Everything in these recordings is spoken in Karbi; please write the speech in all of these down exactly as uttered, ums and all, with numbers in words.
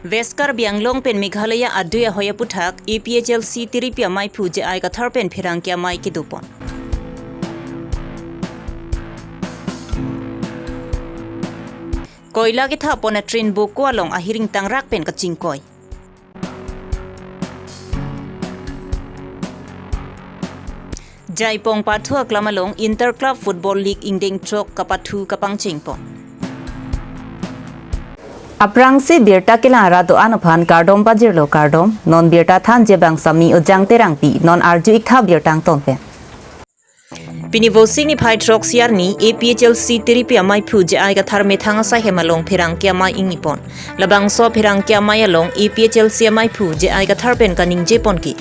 West Karbi Anglong pen Meghalaya adui ahoi aputhak A P H L C tiripi amaiphu J I Kathar pen pherangke amei kedopon. Koila kethapon a-train boko along ahiring tangrak pen kachingkoi. Jaipong pathu aklam along Inter Club Football League ingdeng throk kapathu kapangchengpon. Aphrangsi birta kelang ra do-an aphan kardom pajirlo kardom, non birta thanji abang Sami Ojang Terangpi, non arju-ik tha birta angton pen. Pini Vosik niphai throksi arni A P H L C tiripi amaiphu J I Kathar methang asai hem along pherangke amei ingnipon. Labangso pherangke amei along A P H L C amaiphu J I Kathar pen kaningjepon ke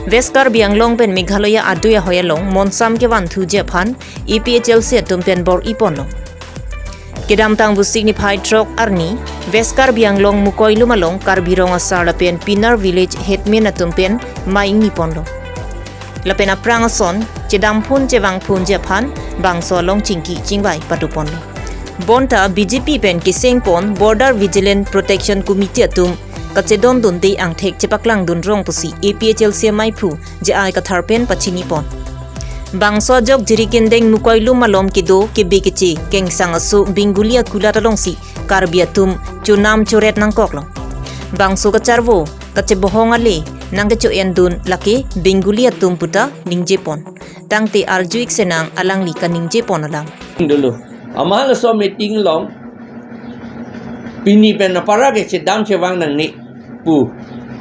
West Karbi Anglong pen Meghalaya adui ahoi along monsam kevanthuji aphan A P H L C atum pen bor-iponlo. Kedamtang Vosik niphai throk arni West Karbi Anglong Mukoilum along Karbi Rong Asar lapen Pinar Village Headman atum pen mei ingniponlo. Lapen aphrang ason chedamphun chevangphunji aphan bangso along chingki chingvai patuponlo. Bonta B J P pen kesengpon Border Vigilant Protection Committee atum kachedondunde angthek chepaklangdun rong pusi A P H L C amaiphu J I Kathar pen pachinipon. Bangso ajok Jirikindeng Mukoilum along kedo kebe keche kengsang aso Bengali akulat alongsi Karbi atum chonam choret nangkoklo. Bangso kacharvo kachebohong ale nangkecho-endun lake Bengali atum puta ningjepon. Tangte arju-ik senang alangli kaningjepon alam. Dulu. Amal so meeting along pini pen apara ke chedam chevang nangne pu.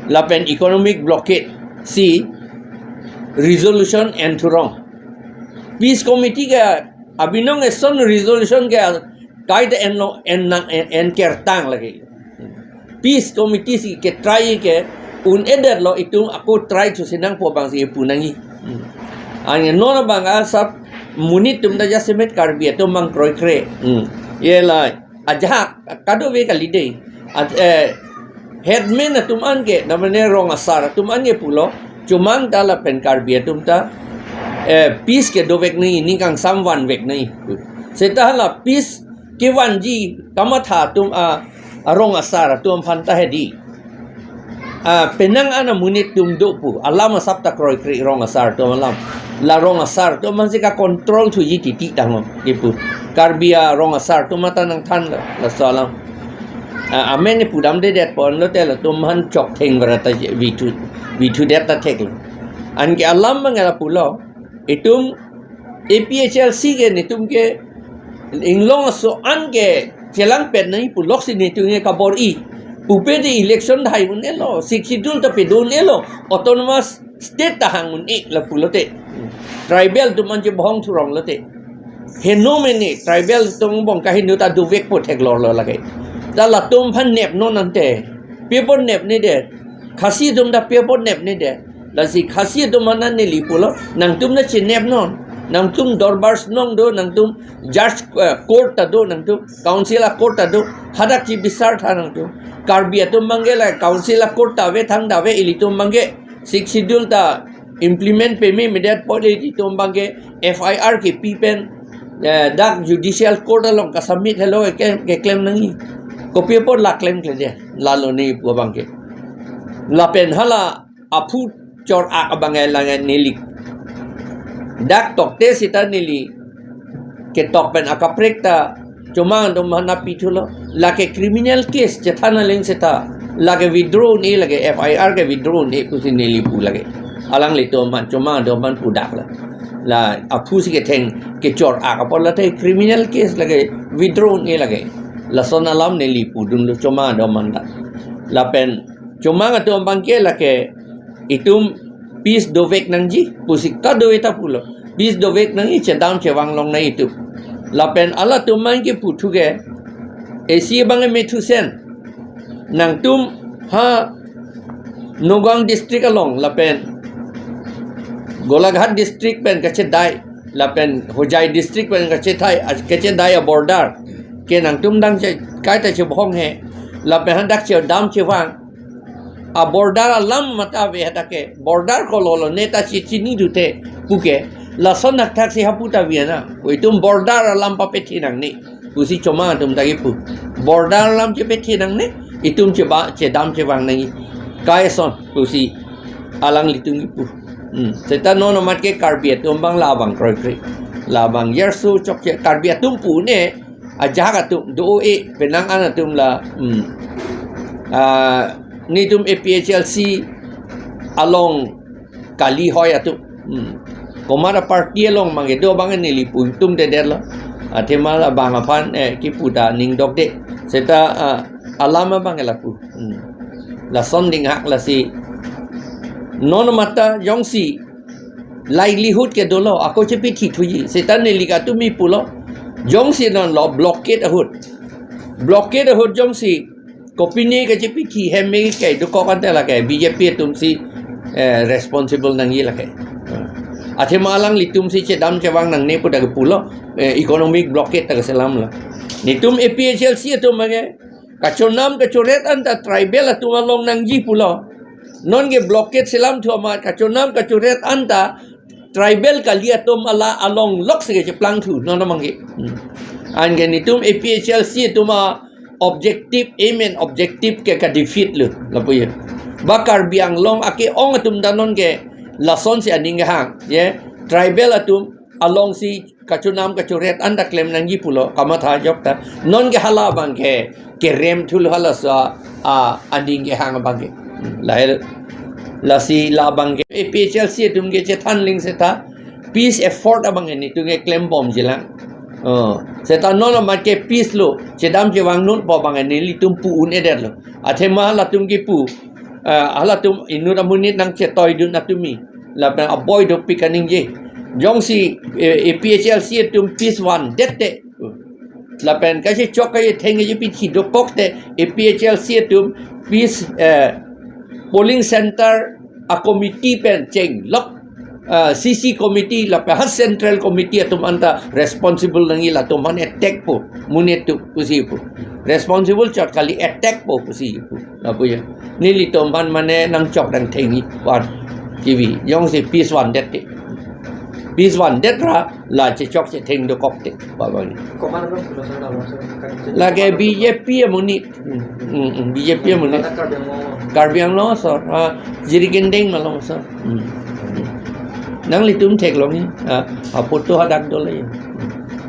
Lapen economic blockade si resolution enthurong. Peace committee ke abinong eson resolution ke kaita enlo en nang en, en kertang lagi. Peace committee si ke try ke un-edetlo itum ako try thusi nangpo abangsi pu nangji. Hmm. Anke non abang asap monit atum ta jasemet Karbi atum abang kroikre. Hmm. Ye lai. Ajahak kadokave kali dei. At, eh, headman atum an ke, namanya Rong Asar atum an ke pulo, chomang ta lapen Karbi atum ta, eh, peace kedovek nangji, ning kangsam vanvek nangji. Seta hala peace kevanji kamatha atum a, a Rong Asar atum aphan ta hedi. Ah, penang ana monit atum do pu. Alam asap ta kroikre Rong Asar atum alam. La Rong Asar atum aphansi ka-control thuji titi tanglo. Kipu. Karbi a Rong Asar atum ta nangthan la, laso alam. Ah, amen ni pudamdedetpon lote latum aphan choktheng vara ta vithu, vithudet ta theklo. Anke alam abang la pulo. Itum A P H L C ke netum ke inglong aso an ke chelangpet nangji puloksi netum ke kabor-i. Pupe de election dahai un-elo, Sixth Schedule ta pedun-elo, autonomous state ta hang un-e la pulote. Tribal atum an chebohong thurong lote. Heno mene, tribal atum bong kaheno ta dovekpo theklorlo lake. Ta latum aphan nepnon ante. Pi apot nepnedet. Khasi atum ta pi apot nepnedet. Lasi Khasi atum aphan neli pulo, nangtum ta chinepnon, nangtum Dorbar Shnong do, nangtum judge, eh, court ta do, nangtum council a court ta do, hadak chibisar tha nangtum. Karbi atum abangke la council a court ta ave, thangta ave, ilitum abangke Sixth Schedule ta implement pememedet apot ilitum abangke F I R kepi pen, eh, dak judicial court along ka-submit helo ke, keklem nangji. Kopi apot la klemkledet, lalo ne pu abangke. Lapen hala aphu chor-ak abang elang neli. Dak tokte seta neli ketok pen akaprek ta chomang atum aphan nangpithulo. Lake criminal case chethan aling seta. Lake withdraw un-e lake F I R ke withdraw un-e pusi neli pu lake. Alanglitum aphan chomang atum aphan pudak la. La aphu si ketheng kechor-ak apot late criminal case lake withdraw un-e lake. Lason alam neli pudunlo chomang atum aphan ta. Lapen chomang atum abangke lake itum peace dovek nangji, pusi kadokave ta pulo. Peace dovek nangji, chedam chevang long nangji itum. Lapen halatum abangke puthu ke, isi abang emethu sen. Nangtum ha Nagaon district along, lapen Golaghat district pen kachedai, lapen Hojai district pen kachethai, kachedai a border. Ke nangtum dang che, kaita chebohong he, lapen hadak chedam chevang. A border alam mata ave hadak ke, border kololo neta chi chini dute puke, lason nakthak si hapu ta viana. Itum border alam papethe nangne pusi chomang atum ta kipu. Border alam chepethe nangne, itum cheba chedam chevang nangji. Kai ason pusi alanglitum kipu. Hmm. Seta non amat ke Karbi atum abang labang kroikre. Labang yarsu chokche Karbi atum pu ne ajahak atum do-e penang an atum la, hmm. Ah, netum A P H L C along kali hoi atum. Hmm. Komat aparty along abang kedo abang neli pu ingtungdedetlo. Athema labang aphan, eh, kipu ta ning dokde. Seta, ah, alam abang ke lapu. Hmm. Lason dinghak lasi. Non amat ta jongsi livelihood ke dolo, ako chepi thithuji. Seta neli katumi pulo. Jongsi non lo blockade ahut. Blockade ahut jongsi kopine kachepi thi hem me ke dokok ante lake B J P atum si, eh, responsible nangji lake. Athema alanglitum si chedam chevang nangne pu ta kepulo, eh, economic blockade ta keselamlo. Netum A P H L C atum ke kachonam kachoret anta tribal atum along nangji pulo. Non ke blockade selamthu amat kachonam kachoret anta tribal kali atum ala along lok si kecheplang thu non abang ke. Hmm. Anke netum A P H L C atum a objective, aim and objective ke ka defeat lo, lapu ya. Ba Karbi Anglong ake-ong atum ta non ke lason si aning kehang, ye. Tribal atum along si kachonam kachoret anta klem nangji pulo, kamatha jokta. Non ke hala abang ke kerem thulo hala sa, ah, aning kehang abang ke. Hmm, lahel, lasi labang ke A P H L C atum ke chethan ling seta peace effort abang ke netum ke klembomjilang. Oh, seta non amat ke peace lo, chedam chevang non pu abang ke nelitum pu un-edetlo. Athema halatum kipu, ah, halatum inut amonit nangchetoidun atumi. Lapen aboi dopik kaningje. Jongsi, eh, A P H L C atum peace vandet te. Lapen kachechok kachetheng kachepi thi dokok te A P H L C atum peace, eh, polling center a committee pen chenglok, eh, C C committee lapen ha central committee atum anta responsible nangji, latum aphan attack po, monit atum pusi pu. Responsible chot kali, attack po pusi pu. Lapu ya. Nelitum aphan mane nangchok nangthengji pu an kibi. Jongsi peace vandet te. Peace vandet ra la chechok chetheng dokok te. Ba bang. Komat abang pulo sir, abang sir, kan lake B J P amonit. Hmm, hmm, hmm, B J P amonit. Ladak Karbi Anglong. Karbi Anglong asor. Ah, Jirikindeng malong asor. Hmm. Nanglitum theklongji. Ah, a photo hadak dolo ya.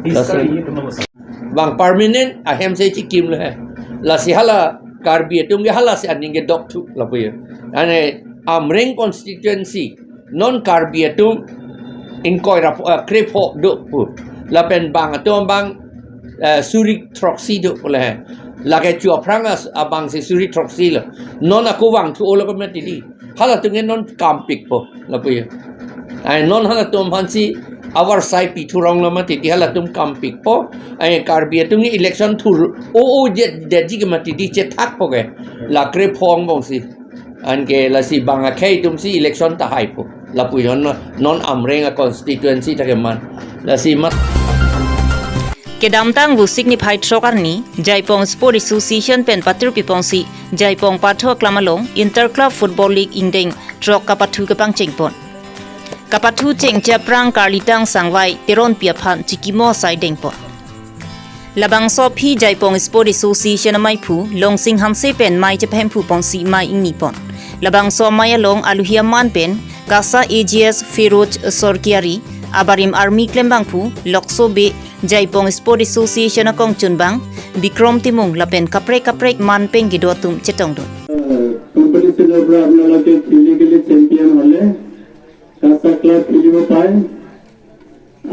Peace. Dasar. Karbi itu mama sir. Bang permanent ahem si chikimlo he. Lasi hala Karbi atum ke hala si aning kedok thu lapu ya. Ane Amreng constituency non Karbi atum ingkoi ra pho, eh, krepho do pu. Lapen bang atum bang, eh, suri throksi do pu le he. Lake chu aphrang as abang si suri throksi lo. Non ako vangthu-olo ke mati di. Halatum ke non kampik po lapu ya. Ai non halatum aphan si avarsai pi thurong lo mati di, halatum kampik po. Ai Karbi atum ni election thur o o je deji ke mati di, chethak po ke. La krepho angbong si. Anke lasi bang akhei atum si election ta hai po. Lapu ya non, non Amreng a constituency ta keman. Lasi mat. Kedamtang Vosik niphai throk arni, Jaipong Sport Association pen patirpi pongsi, Jaipong Pathu Aklam along Inter Club Football League ingdeng throk kapathu kepangcheng pon. Kapathu chengche aphrang Karlitang Sangvai Teronpi aphan chikimo asai deng pon. Labangso aphi Jaipong Sport Association amaiphu Longsing Hanse pen mei chephemphu pongsi mei ingni pon. Labangso amei along aluhi aman pen KASA A G S Feroz Sorkiari, abarim army klembangphu Lokso Bey, Jaipong Sport Association akongchunbang Bikrom Timung lapen kaprek kaprek man pen kedo atum chetongdun. Company চেলৰ পৰা আপোনালোকে physically champion হ'লে কাছা ক্লাব খেলিব পাৰে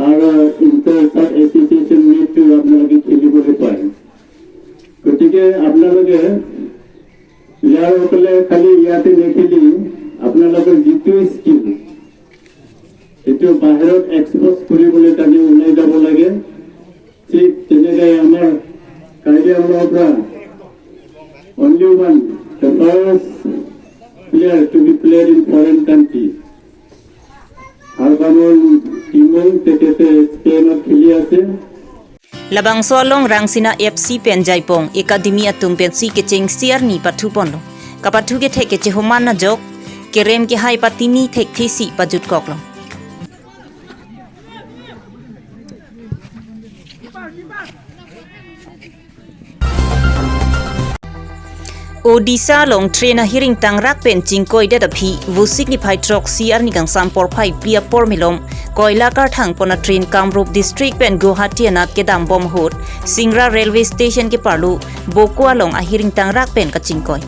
আৰু ইণ্টাৰ চাব এছ'চিয়েশ্যন মিটটো আপোনালোকে খেলিবলৈ পাৰে। গতিকে আপোনালোকে প্লেয়াৰসকলে খালি ইয়াতে নেখেলি আপোনালোকৰ যিটো স্কিল, সেইটো বাহিৰত এক্সপ'জ কৰিবলৈ কাৰণে ওলাই যাব লাগে। ঠিক তেনেকৈ আমাৰ কাৰ্বি আংলঙৰ পৰা only one, the first player to be played in foreign country, হাৰবামন টিমং, তেখেতে স্পেইনত খেলি আছে। Labangso along Rangsina F C pen Jaipong Academy atum pensi kechengsi arni pathu ponlo. Kapathu kethek kechehoman ajok, kerem kehai patini thekthesi pajutkoklo. Odisha along train ahiring tangrak pen chingkoidet aphi, Vosik niphai throksi arni kangsam porphai phli apor malom, koila karthang pon a train Kamrup district pen Guwahati anat kedam bom ahut, Singara railway station keparlo, Bokajan along ahiring tangrak pen kachingkoi.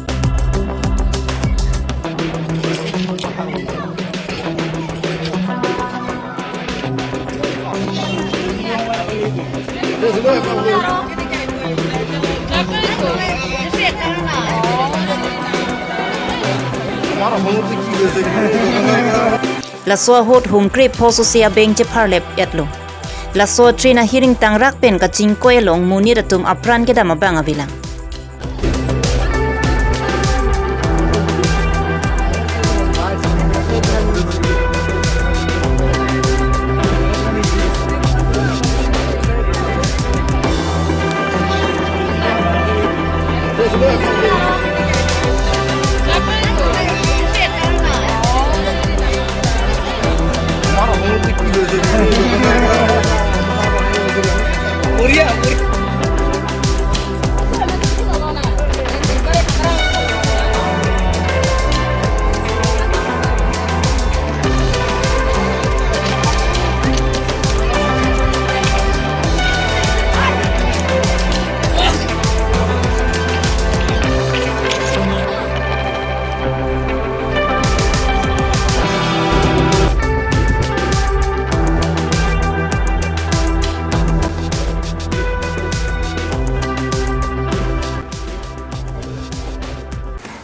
Laso ahut hum krepho sose abeng chepharlep etlo. Laso train ahiring tangrak pen kachingkoi along monit atum apran kedam abang avelang.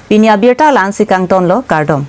Pini abirta la-ansi kangtonlo, kardom.